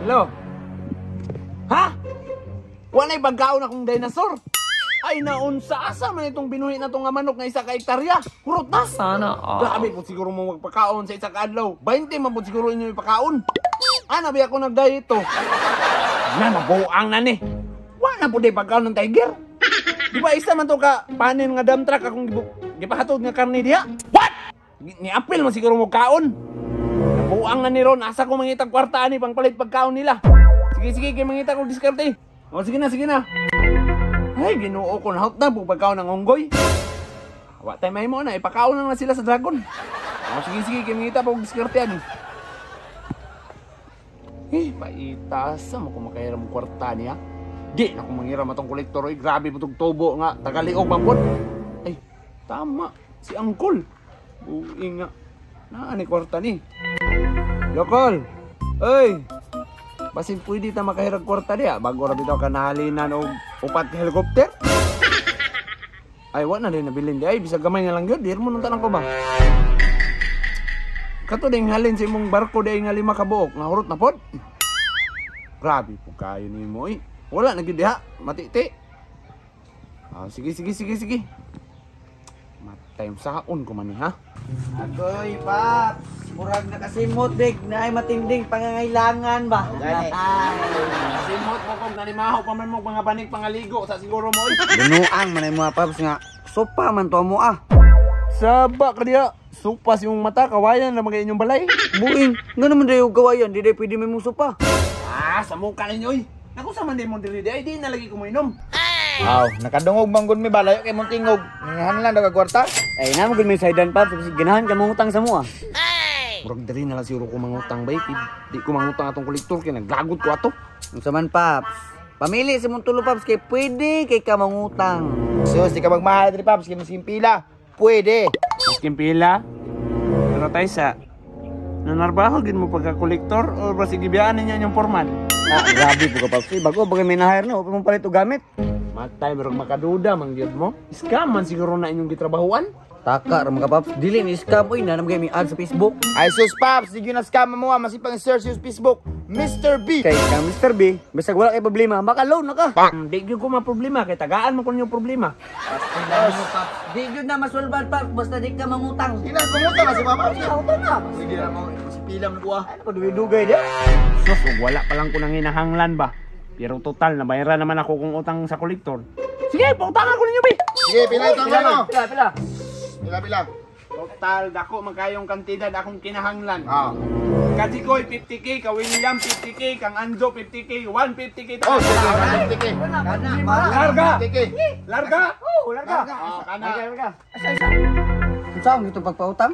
Hello? Ha? Wa na'y pagkaon akong dinosaur. Ay, naunsa asa man itong binuhi na itong nga manok nga 1 ka hektarya. Hurot na. Sana all. Grabe po siguro mo magpakaon sa 1 ka adlaw. 20 man po siguro inyo ipakaon. Ana ba ako nag-diet to? Na mabuang na ni. Wa na po di pagkaon ng tiger. Di ba isa man to ka panin nga dump truck akong gipahatod nga karne diha? What? Ni apil man siguro mo kaon. Nabuang na ni ron. Asa ko mangitag kwarta ani pang palit pagkaon nila. Sige, sige, kay mangita ko diskarte. O sige na, sige na. Ay, Ginoo ko, nahot na po pagkaon ng unggoy. Wa tay mahimo na, ipakaon lang na sila sa dragon. O sige, sige, kay mangita pa og diskarte ani. Eh, paita sa mo kung makahiram kwarta niya. Di na kung manghiram atong kolektor, oy, grabe po tong tubo nga, tagaliog man pod. Ay, tama, si Angkol. Buing nga. Naa ni kwarta ni. Lokol. Oy. Basin pwede ta makahirag kwarta diya bago ra bitaw ka nahalinan og upat ka helicopter. Ay, wa na din nabilin di ay bisag gamay na lang gyud, di mo nang tanang ko ba. Kato ding halin sa imong barko di nga lima ka buok, nga hurot na pod. Grabe po kayo nimo oy. Wala na gyud diha, matiti. Ah, sige, sige, sige, sige. Matay saon ko man ni ha. Agoy, Paps. Murag nakasimot, dik. Na ay matinding pangangailangan ba? Gani. Simot mo kog nanimaho pa man mo mga banig pangaligo sa siguro mo oy. Binuang man ay mga Paps nga. Sopa man to mo ah. Saba ka diha. Supas yung mata, kawayan na mga inyong balay. Buing, nga naman dayo gawayan, di day pwede may mong sopa. Ah, sa mukha ninyo oy. Naku sa man di mo diri di ay di na lagi ko moinom. Aw, nakadungog man gud mi ba layo kay mong tingog. Ningahan lang daw kag kwarta. Ay, na mo gud may saydan, Paps. Ganahan ka mangutang sa mo ah. Murag diri na lang siguro ko mangutang bay. Di ko mangutang atong kolektor kay naglagot ko ato. Unsa man, Paps? Pamili sa mong tulo, Paps, kay pwede kay ka mangutang. Sus, di ka magmahal diri, Paps, kay masking pila. Pwede. Masking pila. Pero tay sa nanarbaho gid mo pagka kolektor o basig gibiyaan ninyo inyong forman. Ah, grabe po ka, Paps. Eh, bago bagay may na-hire na, upang mong palit og gamit. Matay murag makaduda man gyud mo. Scam man siguro na inyong gitrabahuan. Taka ra mga Paps. Dili ni scam oy, na naman may ad sa Facebook. Ay sus, Paps, di gyud na scam mo ah, masipang search sa Facebook. Mr. B. Kay kang Mr. B, bisag wala kay problema, maka-loan na ka. Di gyud ko maproblema kay tagaan mo ko ninyong problema. Paps, di gyud na masulbad, Paps, basta di ka mangutang. Ina, kumusta na si Papa? Utang na. Sige na mo, si pila mo kuha. Ano ko dugay-dugay dia? Sus, ug wala pa lang ko nang hinahanglan ba. Pero total, nabayaran naman ako kung utang sa kolektor. Sige, pautangan ko ninyo, be! Sige, pila itong ano. Pila, pila. Pila pila. Total, dako man kayong kantidad akong kinahanglan. Ah. Kajikoy 50K, ka William 50K, kang Anjo 50K, 150K. Oh, sige, 50K. Larga! 50K. Larga! Oh, larga. Ah, kana. Larga, larga. Asa, asa. Unsa ang itong pagpautang?